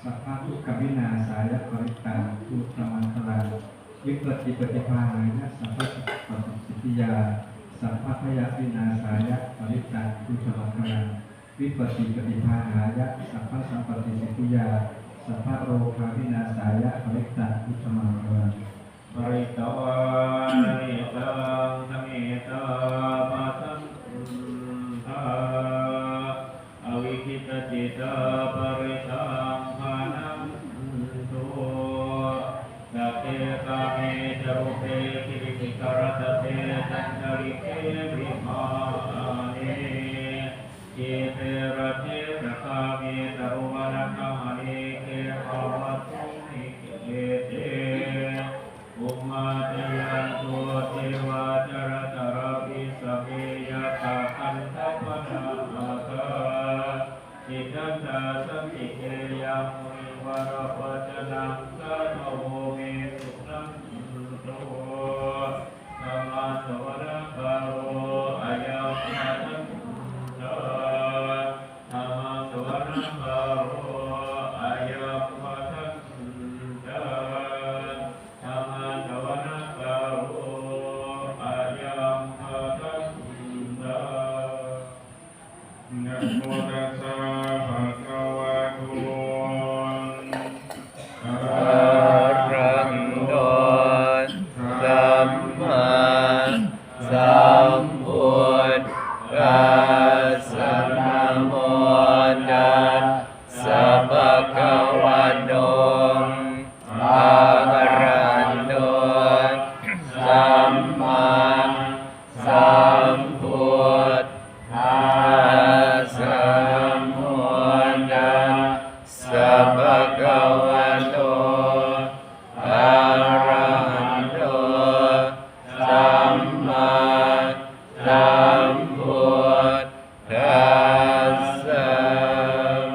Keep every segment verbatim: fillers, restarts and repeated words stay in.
sabbadukkhavināsāya parittaṃ brūtha maṅgalaṃ. Vipattipaṭibāhāya sabbasampattisiddhiyā sabbabhayavināsāya parittaṃ brūtha maṅgalaṃ. Vipattipaṭibāhāya sabbasampattisiddhiyā sabbarogavināsāya parittaṃ brūtha maṅgalaṃ. Pharitvāna mettaṃ samettā bhadantā avikkhittacittā parittaṃ bhaṇantu. Sagge kāme ca rūpe girisikharataṭe cantalikkhe vimāne dīpe raṭṭhe ca gāme taruvanagahane gehavatthumhi khette bhummā cāyantu devā jalathalavisame yakkhagandhabbanāgā tiṭṭhantā santike yaṃ munivaravacanaṃ sādhavo me suṇantu. Dhammassavanakālo ayambhadantā. Dhammassavanakālo ayambhadantā. Dhammassavanakālo ayambhadantā. Namo tassa bhagavato arahato sammāsambuddhassa. Namo tassa bhagavato arahato sammāsambuddhassa. Namo tassa bhagavato arahato sammāsambuddhassa. Buddhaṃ saraṇaṃ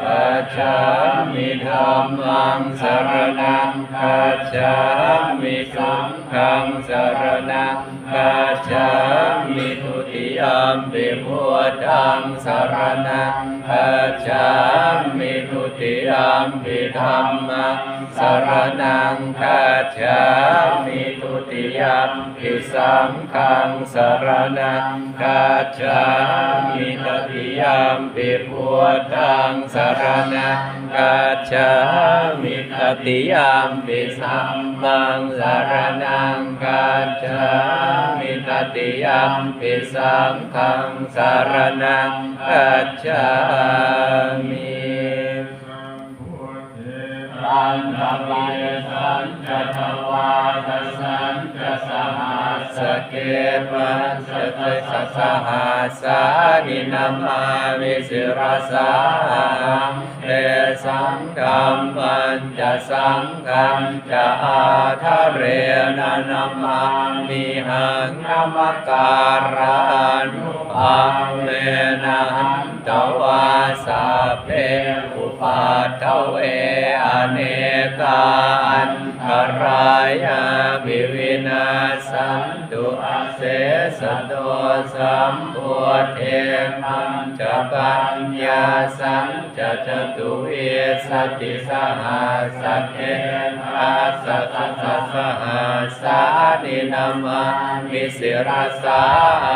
gacchāmi. Dhammaṃ saraṇaṃ gacchāmi. Saṅghaṃ saraṇaṃ gacchāmi. Dutiyampi buddhaṃ saraṇaṃ gacchāmi. Dutiyampi dhammaṃ saraṇaṃ gacchāmi. Dutiyampi saṅghaṃ saraṇaṃ gacchāmi. Tatiyampi buddhaṃ saraṇaṃ gacchāmi. Tatiyampi dhammaṃ saraṇaṃ gacchāmi. Tatiyampi saṅghaṃ saraṇaṃ gacchāmi. Aṭṭhavīsañca dvādasañca sahassake pañcasatasahassāni namāmi sirasā ahaṃ. Tesaṃ dhammañca saṅghañca ādarena namāmihaṃ. Namakārānubhāvena hantvā sabbe upaddave anekā antarāyāpi vinassantu asesato. Sambuddhe pañcapaññāsañca catuvīsatisahassake dasasatasahassāni namāmi sirasā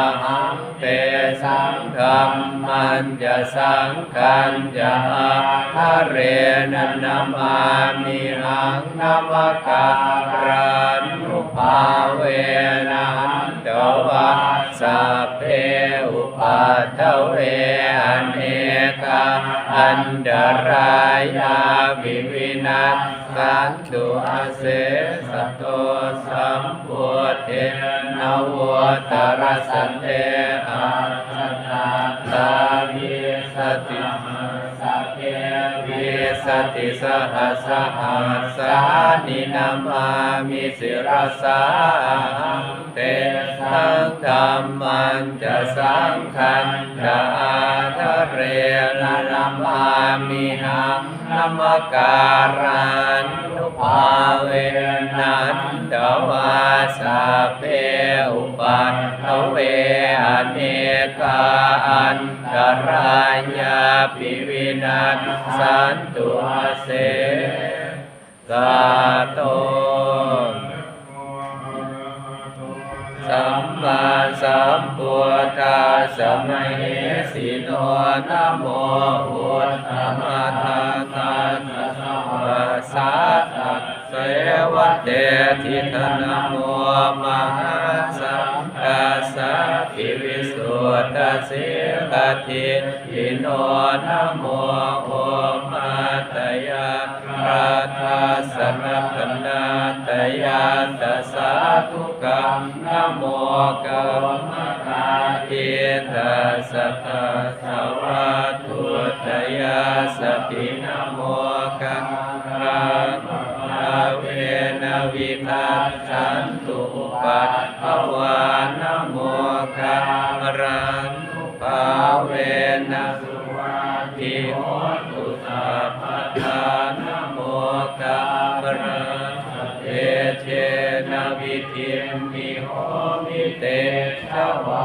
ahaṃ. Tesaṃ dhammañca saṅghañca ādarena namāmihaṃ. Namakārānubhāvena hantvā sabbe upaddave anekā antarāyāpi vinassantu asesato. Sambuddhe navuttarasate aṭṭhacattāḷīsati sahassake vīsatisahasahassāni namāmi sirasā ahaṃ. Tesaṃ dhammañca saṅghañca ādarena namāmihaṃ. Namakārānubhāvena hantvā sabbe upaddave ane Antarāyāpi vinassantu asesato. Sammāsambuddhassa mahesino. Namo uttamadhammassa svākkhātasseva tenidha. Namo mahāsaṅghassāpi visuddhasīladiṭṭhino. Namo omātyāraddhassa ratanattayassa sādhukaṃ. Namo omakātītassa tassa vatthuttayassapi. Namokārappabhāvena vigacchantu upaddavā. Namokārappabhāvena suvatthi hotu sabbadā. Namokārassa tejena vidhimhi homi tejavā.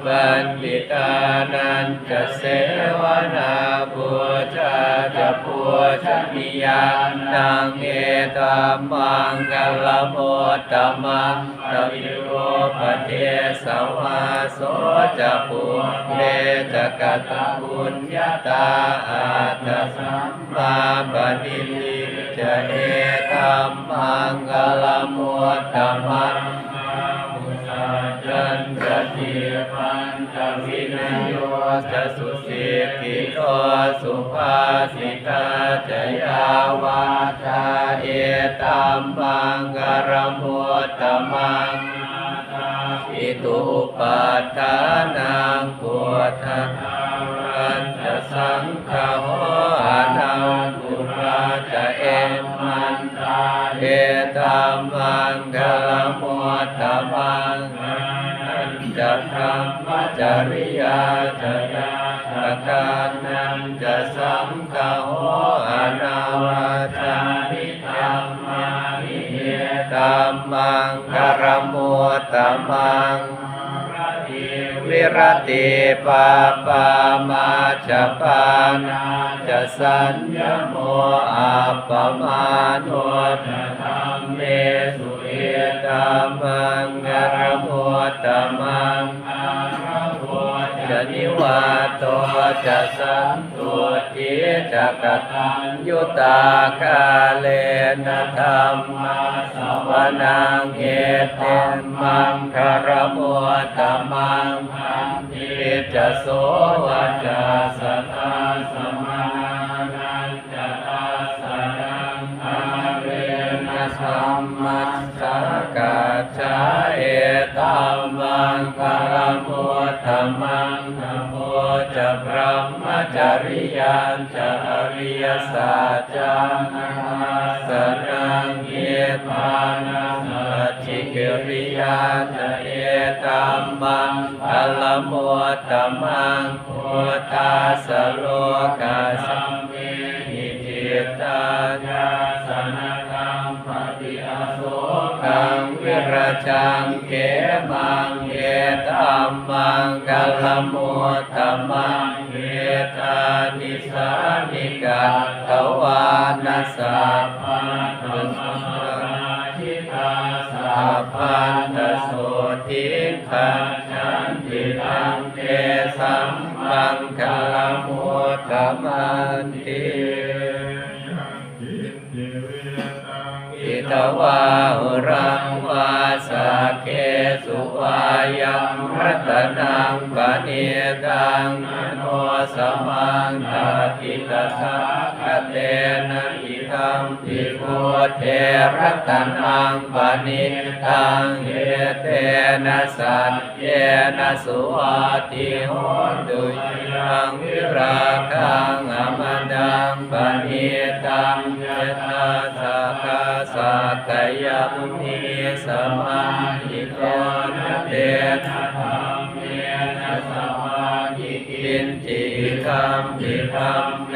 Paṇḍitānañca sevanā pūjā ca pūjanīyānaṃ etammaṅgalamuttamaṃ. Paṭirūpadesavāso ca pubbe ca katapuññatā attasammāpaṇidhi ca etammaṅgalamuttamaṃ. Bāhusaccañca sippañca vinayo ca susikkhito subhāsitā ca yā vācā etammaṅgalamuttamaṃ. Mātāpituupaṭṭhānaṃ puttadārassa saṅgaho anākulā ca etammaṅgalamuttamaṃ. Dānañca brahmacariyā ca ñātakānañca saṅgaho anavajjāni kammāni etammaṅgalamuttamaṃ. Āratī viratī pāpā majjapānā ca saññamo appamādo ca dhammesu etammaṅgalamuttamaṃ. Gāravo ca nivāto ca santuṭṭhī ca kataññutā kālena dhammassavanaṃ etammaṅgalamuttamaṃ. Khantī ca sovacassatā samaṇānañca dassanaṃ kālena dhammasākacchā etammaṅgalamuttamaṃ. Tapo ca brahmacariyañca ariyasaccāna dassanaṃ nibbānasacchikiriyā ca etammaṅgalamuttamaṃ. Phuṭṭhassa lokadhammehi cittaṃ yassa na kampati asokaṃ virajaṃ khemaṃ etammaṅgalamuttamaṃ. Etādisāni katvāna sabbatthamaparājitā sabbattha sotthiṃ gacchanti taṃ tesaṃ maṅgalamuttamanti. Idha vā huraṃ vā saggesu vā yaṃ ratanaṃ paṇītaṃ na no samaṃ atthi tathāgatena, idampi buddhe ratanaṃ paṇītaṃ etena saccena suvatthi hotu. Khayaṃ virāgaṃ amataṃ paṇītaṃ yadajjhagā sakyamunī samāhito, na tena dhammena samatthi kiñci, idampi dhamme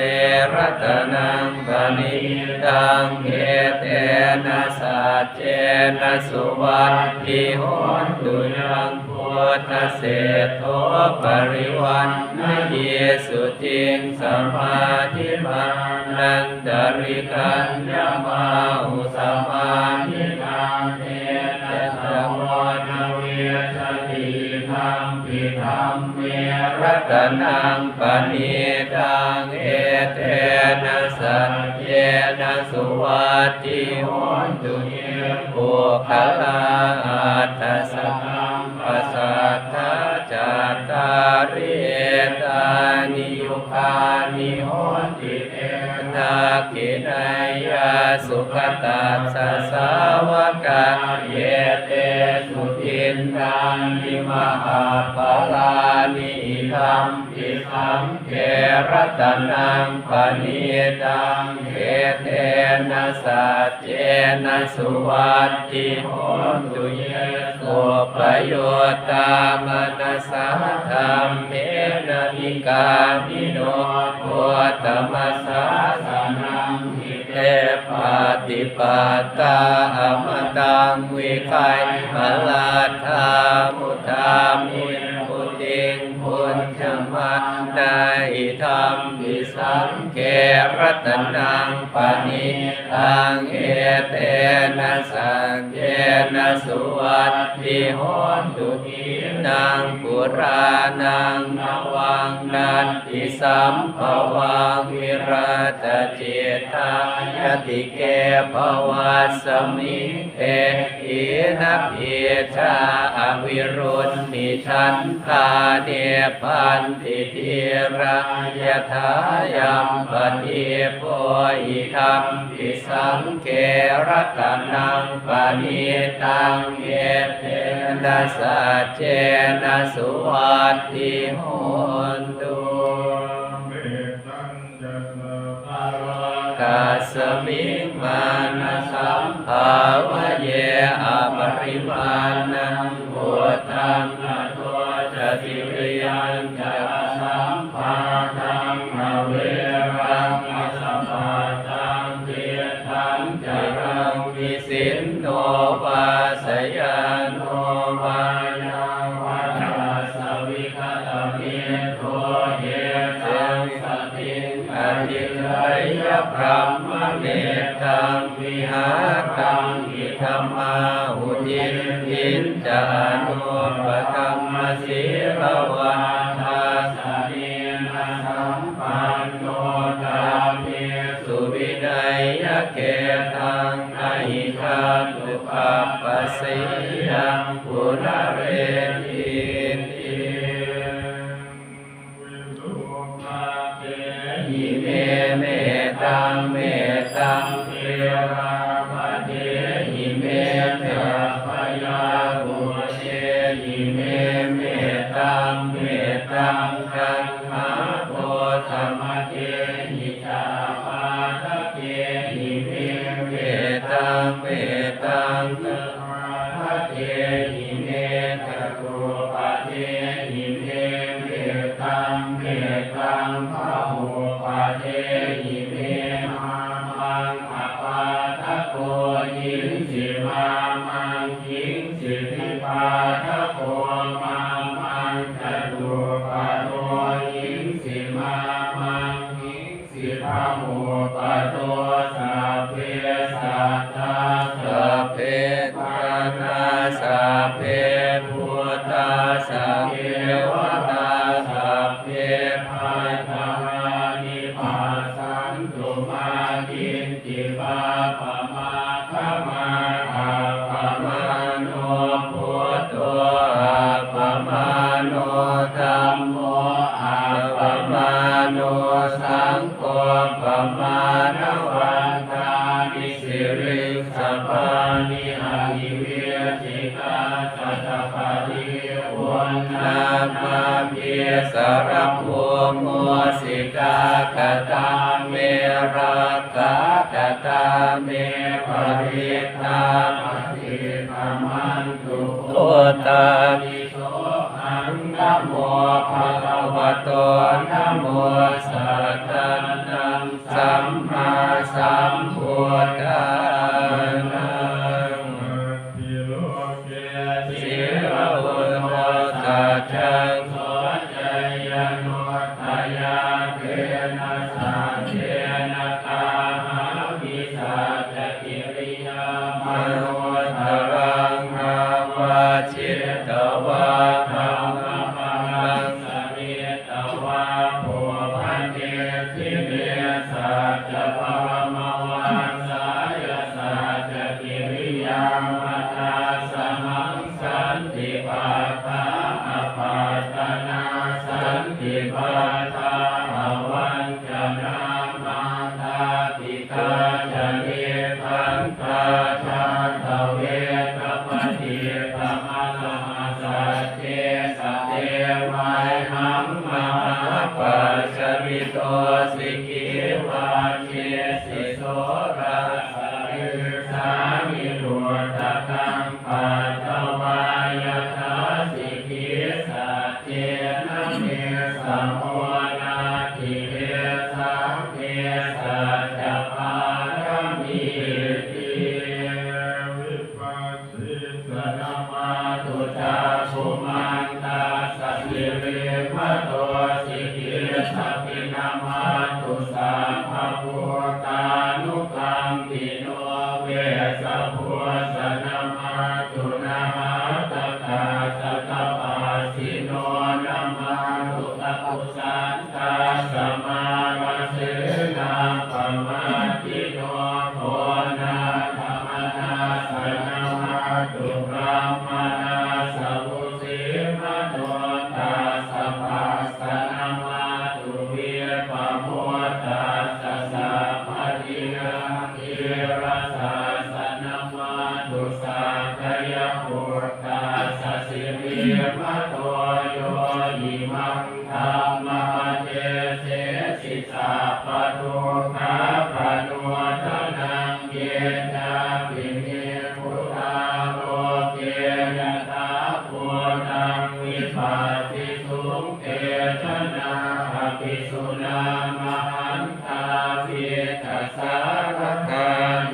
ratanaṃ paṇītaṃ, etena saccena suvatthi hotu. Yaṃ buddhaseṭṭho parivaṇṇayī suciṃ, samādhimānantarikaññamāhu, samādhinā tena samo na vijjati. Idampi dhamme ratanaṃ paṇītaṃ, etena saccena suvatthi hotu. Ye puggalā aṭṭha sataṃ pasatthā, cattāri etāni yugāni honti, te dakkhiṇeyyā sugatassa sāvakā, etesu dinnāni mahapphalāni. Idampi saṅghe ratanaṃ paṇītaṃ, etena saccena suvatthi hotu. Ye suppayuttā manasā dhammena nikkāmino gotamasāsanamhi, te pattipattā amataṃ vigayha, laddhā mudhā nibbutiṃ bhuñjamānā. Idampi saṅghe ratanaṃ paṇītaṃ, etena saccena suvatthi hotu. Khīṇaṃ purāṇaṃ navaṃ natthi sambhavaṃ, virattacittāyatike bhavasmiṃ, te khīṇabījā aviruḷhichandā, nibbanti dhīrā yathāyampadīpo. Idampi saṅghe ratanaṃ paṇītaṃ, etena saccena suvatthi hotu. Lokasmiṃ mānasambhāvaye aparimāṇaṃ, uddhaṃ adho ca tiriyañca asambādhaṃ averaṃ asapattaṃ. Tiṭṭhaṃ caraṃ nisinno vā sayāno vā yāvatassa vigatamiddho, etaṃ satiṃ adhiṭṭheyya brahmametaṃ vihāraṃ idhamāhu. Diṭṭhiñca anupagamma sīlavā dassanena sampanno, kāmesu vineyya gedhaṃ, na hi jātu gabbhaseyyaṃ punaretīti. Virūpakkhehi me mettaṃ, mettaṃ erāpathehi me, bhayāpujjehi me mettaṃ, mettaṃ gaṇhābodhamatehi ca, apādakehi me mettaṃ, mettaṃ upādakehi me, catuppadehi me mettaṃ, mettaṃ bahuppadehi me. Mā maṃ apādako hiṃsi, mā maṃ hiṃsi dvipādako, mā maṃ catuppado hiṃsi, mā maṃ hiṃ si bahuppado. Sabbe sattā, sabbe pāṇā, sabbe bhūtā, sabbe devatā, sabbe bhadrāni passantu, mā kiñci pāpamāgamā. Appamāṇo buddho, appamāṇo dhammo, appamāṇo saṅgho, pamāṇavantāni siriṃsapāni, ahi vicchikā satapadī uṇṇānābhī sarabū mūsikā. Katā me rakkhā, katā me parittā, paṭikkamantu bhūtāni. Sohaṃ namo bhagavato, namo sattanna Sissa namatthu cakkhumantassa sirīmato sikhissapi namatthu sabbabhūtānukampino vessabhussa namatthu nhātakassa tapassino namatthu kakusandhassa mārasenappamaddino Konāgamanassa namatthu brāhmaṇassa vusīmato tassa passa namatthu vippamuttassa sabbadhi nāgīrasassa namatthu sakyaputtassa sirīmato yo imaṃ dhammamadesesi sabbadukkhāpanūdanaṃ. Ye cāpi nibbutā loke yathābhūtaṃ vipassisuṃ te janā apisuṇā mahantā vītasāradā.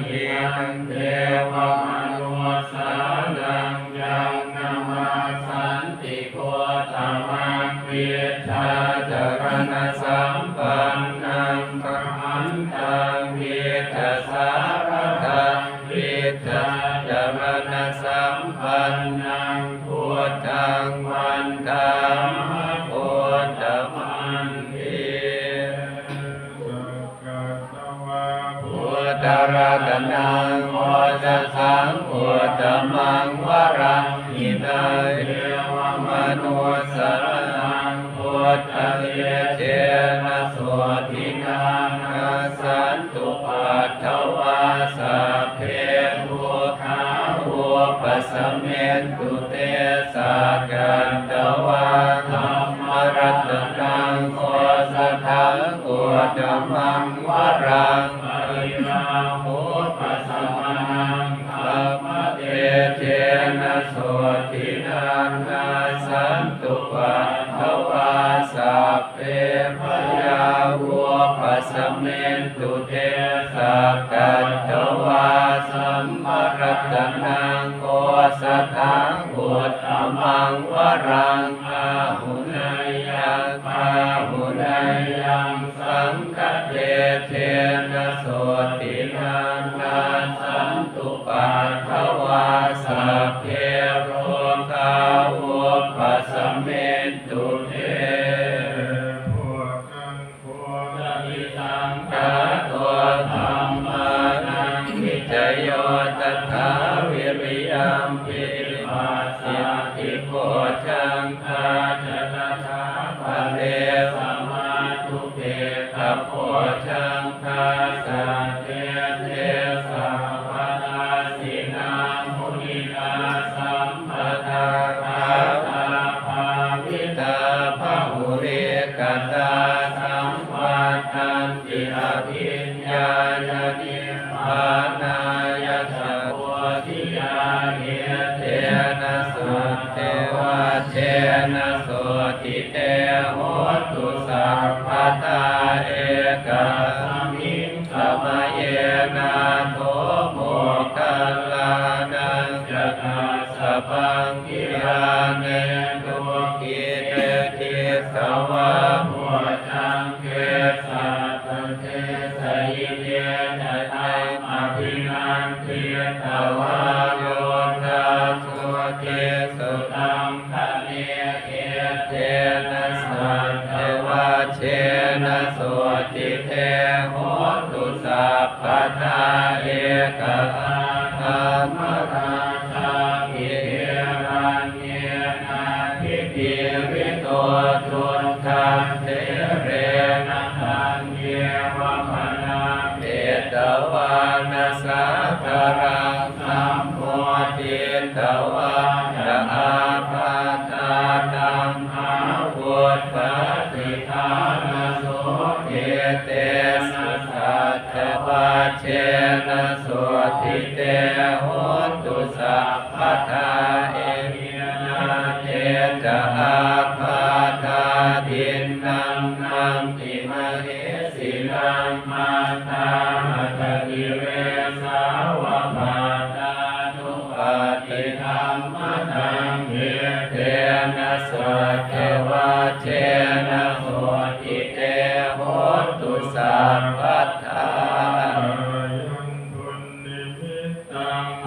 Hitaṃ devamanussānaṃ yaṃ namassanti Gotamaṃ vijjācaraṇasampannaṃ mahantaṃ vītasāradaṃ vijjācaraṇasampannaṃ buddhaṃ vandāma Gotamanti. Buddharatanaṃ osathaṃ uttamaṃ varaṃ hitaṃ devamanussānaṃ buddhatejena sotthinā nassantupaddavā sabbe dukkhā vūpasamentu te. Sakkatvā dhammaratanaṃ osathaṃ uttamaṃ varaṃ pariḷāhūpasamanaṃ dhammatejena sotthinā nassantupaddavā sabbe bhayā vūpasamentu te. Sakkatvā saṅgharatanaṃ osathaṃ uttamaṃ varaṃ āhuneyyaṃ pāhuneyyaṃ saṅghatejena sotthinā nassantupaddavā sabbe rogā vūpasamentu te. Buddhaṃ bodhisaṅkhāto dhammānaṃ vicayo tathā viriyampīti passaddhi bojjhaṅgā ca tathāpare samādhupekkhabojjhaṅgā sattete sabbadassinā muninā sammadakkhātā bhāvitā bahulīkatā saṃvattanti abhiññāya nibbānāya ca bodhiyā. Etena saccavajjena sotthi te hotu sabbadā. Ekasmiṃ samaye nātho moggallānañca kassapaṃ gilāne dukkhite disvā bojjhaṅge satta desayi. Te ca taṃ abhinanditvā rogā mucciṃsu taṅkhaṇe. Etena saccavajjena sotthi te hotu sabbadā. Ekadā dhammarājāpi gelaññenābhipīḷito cundattherena taññeva bhaṇāpetvāna sādaraṃ sammoditvā ca ābādhā tamhā vuṭṭhāsi ṭhānaso. Etena saccavajjena sotthi te hotu sabbadā. Te ca ābādhā tiṇṇannampi mahesinaṃ matthāhatagirīsāva pattānu Idammatthaṃ etena saccavajjena sotthi te hotu sabbadā.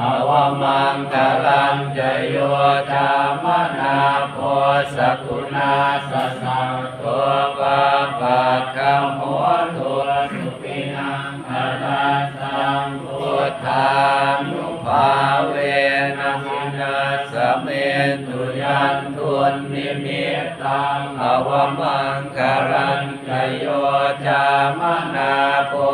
Avamaṅgalañca yo cāmanāpo sakuṇassa saddo pāpaggaho dussupinaṃ akantaṃ buddhānubhāvena vināsamentu. Yandunnimittaṃ avamaṅgalañca yo cāmanāpo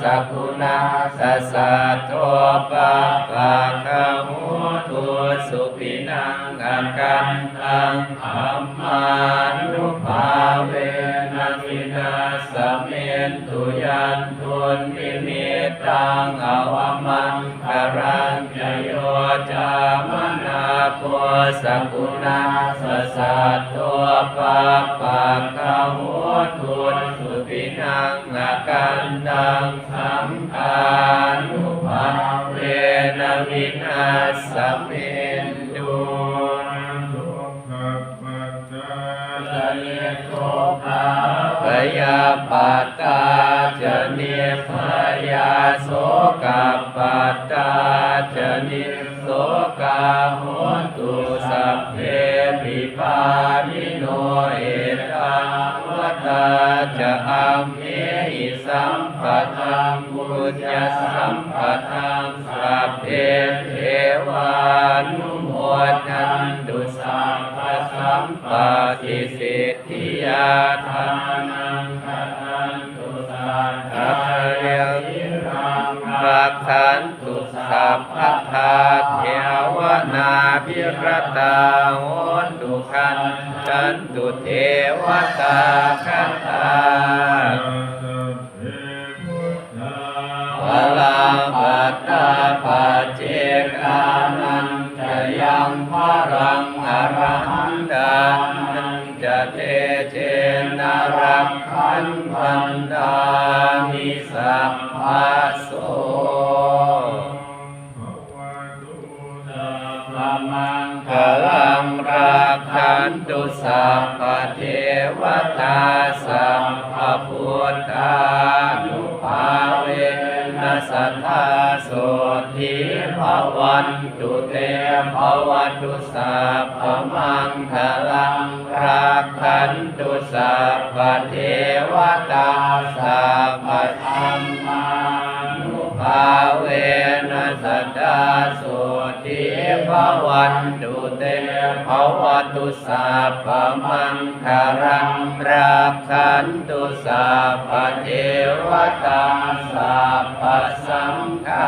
sakuṇassa saddo pāpaggaho dussupinaṃ akantaṃ dhammānubhāvena vināsamentu. Yandunnimittaṃ avamaṅgalañca yo cāmanāpo sakuṇassa saddo pāpaggaho dussupinaṃ akantaṃ saṅghānubhāvena vināsamentu. Bhayappattā ca nibbhayā sokappattā ca nissokā hontu sabbepi pāṇino. Ettāvatā ca amhehi sambhataṃ puññasampadaṃ sabbe devānumodantu sabbasampattisiddhiyā. Dānaṃ dadantu saddhāya sīlaṃ rakkhantu sabbadā bhāvanābhiratā hontu gacchantu devatāgatā. Balappattā paccekānañca yaṃ balaṃ arahantānañca tejena rakkhaṃ bandhāmi sabbaso. Maṅgalaṃ rakkhantu sabbadevatā sabbabuddhānubhāvena sadā sotthī bhavantu te. Bhavatu sabbamaṅgalaṃ rakkhantu sabbadevatā sabbadhammānubhāvena sadā sotthī bhavantu te. Bhavatu sabbamaṅgalaṃ rakkhantu sabbadevatā sabbasaṅghā